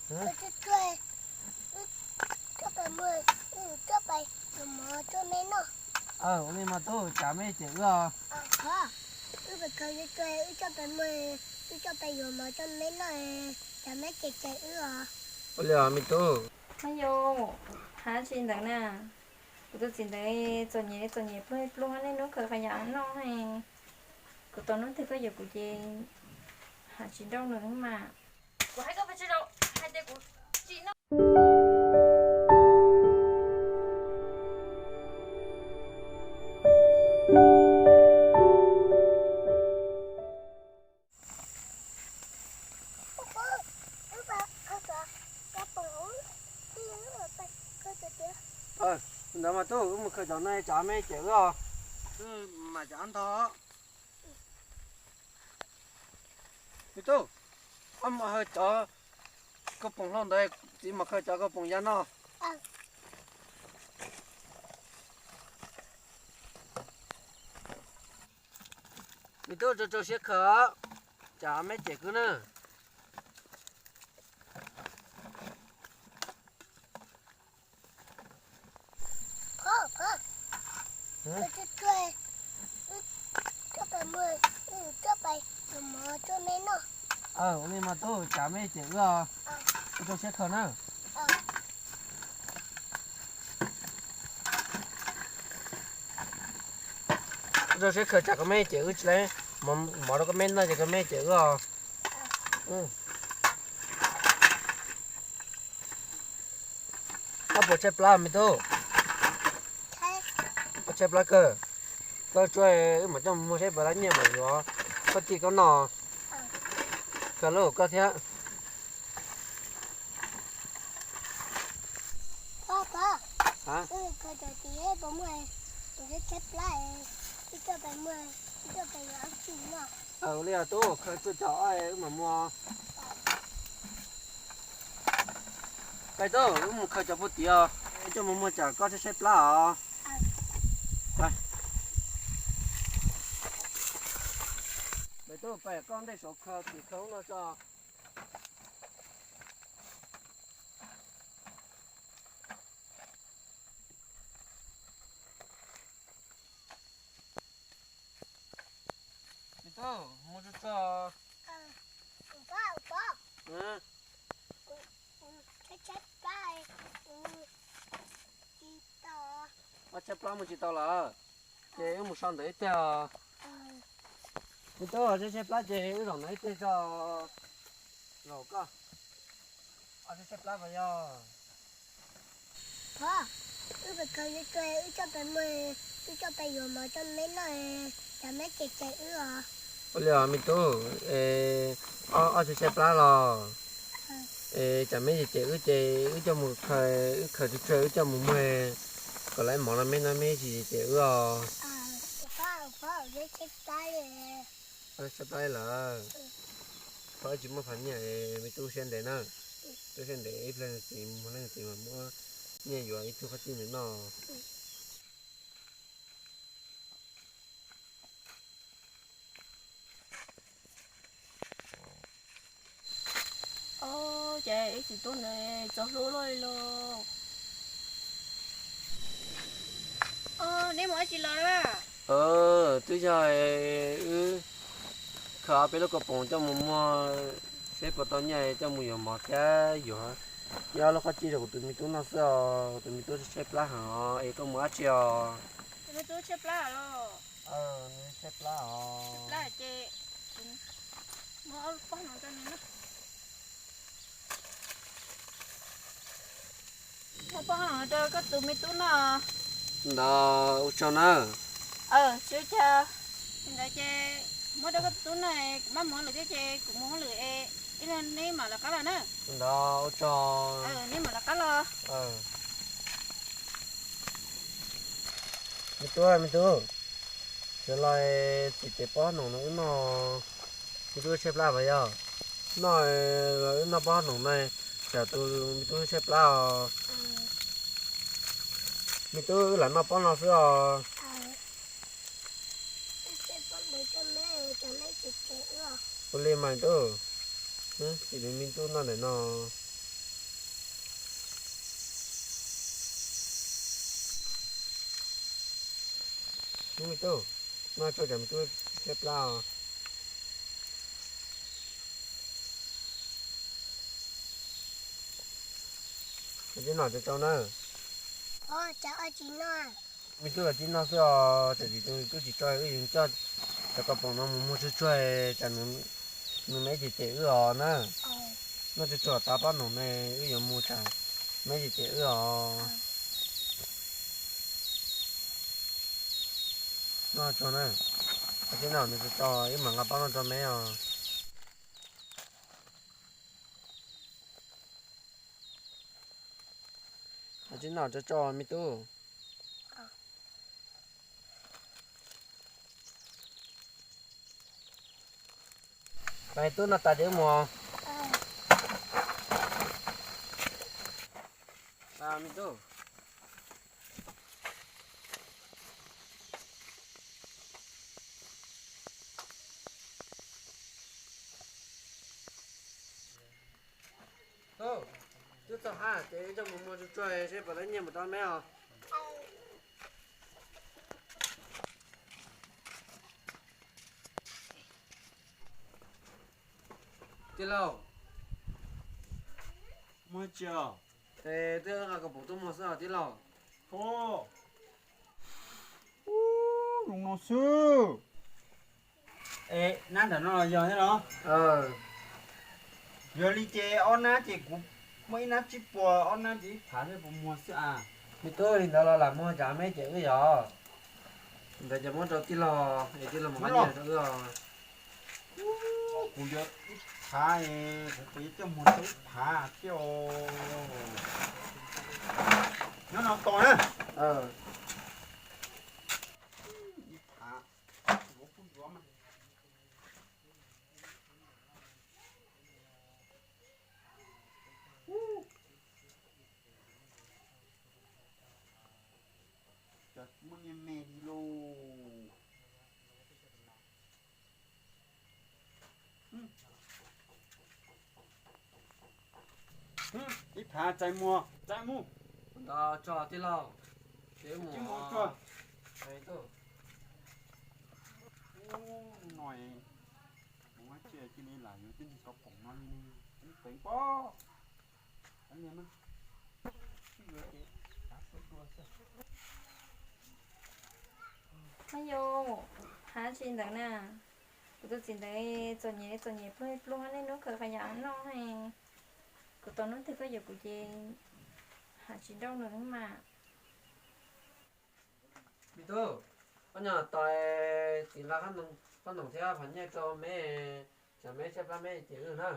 Wb coj pais muag, wb coj pais yuav mov coj meb noj. Ua li mas tub, cas meb cem wb os? Thov, wb pais khaws cua, wb coj pais muag, wb coj pais yuav mov coj meb noj, cas meb cem cem wb os? Ua li os me tub. Me yus, hais tsis ntawd na. Kuv tus txiv ntawd txom nyem txom nyem pluag pluag, niaj hnub khaws qhov yam noj. Kuv tos hnub twg koj yuav kuv ces hais tsis nrauj nws mas. Kuv hais koj pes tsawg zaus, hais tias kuv tsis noj. Ntawd mas tub, wb mus khaws cov no tsam meb cem wb os. Wb mam tsam ntog. Me tub, wb mus khaws cov kaus poom hlau ntawd, txiv mus khaws cov kaus poom ya noj. Me tub, rau rau siab khaws, tsam meb cem wb na. Ua li mas tub, tsam meb cem wb os. Rau rau siab khaws na. Rau siab khaws, tsam koj meb cem wb tsis, mov rau koj meb noj ces koj meb cem wb os. Koj puas tshaib plab me tub? Koj tshaib plab kawg. Koj tsuag, wb mam coj mus muag saib puas tau nyiaj mam yuav koj cij koj noj. Kawg lub koj thiab. Ua li tub, khaws tsuag cov wb mam muag. Pais tub, wb mus khaws cov puag tid os, coj mus muag tsam koj tshaib tshaib plab os. Pais tub, pais koj ntej saud khaws, tim khaws ub no tso. Me tub, mus tsuag tsuag. Koj tshaib plab mus tsis tau lawm, ces wb mus so ntawm ib teg os. Me tub, tshaib tshaib plab ces wb zaum ntawm ib teg tso. Zaum koj, tshaib tshaib plab pas yog. Thov, wb pais khaws cua, wb coj pais muag, wb coj pais yuav mov coj meb noj, cas meb cem cem wb os? Ua li os me tub, es ob tshaib tshaib plab los, es tsam meb cem cem wb ces wb coj mus khaws, wb khaws tsuag tsuag wb coj mus muag, kom lawv mov no meb noj, meb tsis cem wb os. Tshaib plab lawm, thov wb tsis muaj phav nyiaj, me tub siab ntev na. Tub siab ntev, ib pliag leej txiv mus, leej txiv mas muab nyiaj yuav ib tug qhov tij ntawm no. Ces ib txiv tub ntawd txaus hlub luaj li lauj. Neb mus dab tsi los? Twb yog wb khaws ob peb lub kaus poom coj mus muag seb puas tau nyiaj coj mus yuav mov thiab yuav ib ob lub qhov tij rau kuv tus me tub noj xwb os. Kuv tus me tub tshaib plab heev os, es koj mus dab tsi os? Tus me tub tshaib plab los? Tshaib plab os. Muab ob pob no rau nws noj. Muab pob no rau koj tus me tub noj. Ntawd ua tsaug na. Tsis ua cas. Ntawd ces muab rau koj tus tub noj, kuv maj mus hauj lwm thiab ces kuv mus hauj lwm es ib pliag neb mam lawv qab los na. Ntawd ua tsaug. Neb mam lawv qab los. Me tub, me tub, sawv los txiv teb pob noom no wb noj. Me tub tshaib plab pas yog? Noj, wb noj pob noom no, tsam tus me tub tshaib plab os. Me tub, wb lam noj pob no xwb os. Ua li mas tub, txiv tus me tub noj ntawm no. Tub, me tub, noj tsau tsam me tub siab plab os. Koj tsis noj tsau tsau na. Me tub, koj tsis noj xwb os, tsam tus tub tsis tso wb yuav coj cov kaus poom no mus muag tsuag tsuag tsam nws me cem cem wb os na. Noj tsau tsau tas pab noom ne, wb yuav mus tsam me cem cem wb os. Noj tsau na, koj tsis noj nws tsau tsau wb mam nqa pab noj rau me os. Koj tsis noj tsau tsau me tub. Pab tub noj tas ces wb mus. Me tub. Tub, twb txog hab ces wb coj mus muag tsuag tsuag seb puas tau nyiaj mus rau me os. Tij laug, muag tsis os? Es twb nqa kaus poom tuaj muag xwb os tij laug. Ub, zoo no xwb. Es nab nram no los yog thiab los? Yog li ces ob nab ces kuv muaj ib nab tsib puas, ob nab ces ib phav thiab puas muag xwb as. Me tub, li ntawd los lam muag tsam me cem wb yog. Li ntawd ces muab rau tij laug es tij laug mam nqa nyiaj rau wb os. Kuv yuav ib phav, kuv yuav coj muag rau ib phav thiab os. Nyob no tos na. Ib phav, kuv kuj yuav mas. Cov muaj nyiaj me li lauj. Ib phav txais muag, txais mus. Ntawd tso tij laug, ces mus tsuag. Ub, no, ua tsiaj cia li lam yuav tib neeg kaus poom no li, ub, peev pob. Maj yau, hab tsis ntawd na, kuv tus txiv ntawd txom nyem txom nyem pluag pluag, niaj hnub khaws qhov yam noj, kuv tos hnub twg koj yuav kuv ces hab tsis nrauj nws mas. Me tub, koj nyob tos, txiv nqa qhob noom thiab phom nyiaj rau me, tsam me tshaib plab me cem wb na.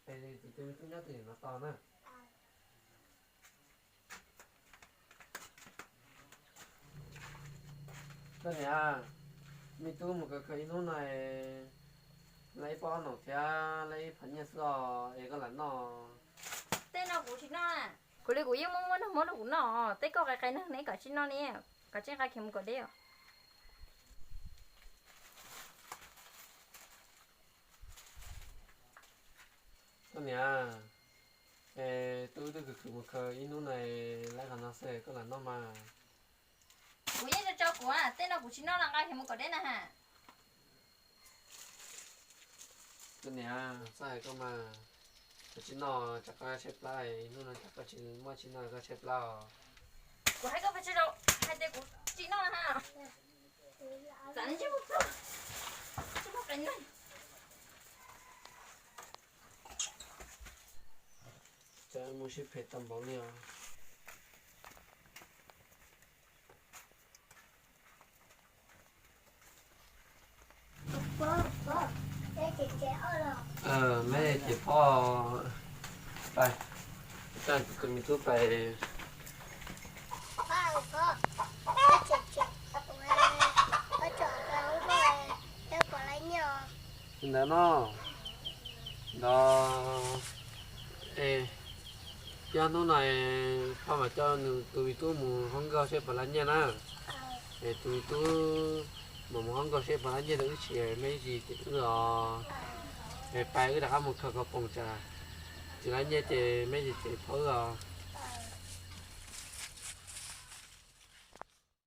Es txiv tus me tub nyob twj ywm no tos na. Koj niam, me tub mus kawm kawg ib hnub no, lawv ib pob qhob noom thiab lawv ib phom nyiaj xwb os, es koj lam noj. Tej no kuv tsis noj. Kuv li kuv yeej muaj muaj noj mov rau kuv noj, tej koj qai qai noj ne, kom tsis noj ne, kom tsis nqa khiav mus kom deb os. Koj niam, es tub twb khwv khwv mus kawm ib hnub no, lawv qhov no xwb koj lam noj mas. Kuv yeej tso tso kuv, tej no kuv tsis noj los nqa khiav mus kom deb na has. Koj niam, txhob hais koj mas, koj tsis noj tsam koj tshaib plab, hnub no tsam koj tsis muaj tsis noj koj tshaib plab os. Kuv hais koj pes tsawg zaus hais tias kuv tsis noj na has. Txav ntsej muag plog, ntsej muag qes neeg. Muaj siab phem tau npaum li os. Meb ces phob, pais, coj tus me tub pais. Li ntawd no, ntawd, es, yog hnub no phob mam coj nws tus me tub mus hoob nkauj seb puas lab nyiaj na. Es tus me tub mam mus hoob nkauj seb puas lab nyiaj rau wb tsis, meb tsis cem wb os. Es pais wb rov qab mus khaws kaus poom tsam tsis lab nyiaj ces meb tsis cem phob wb os.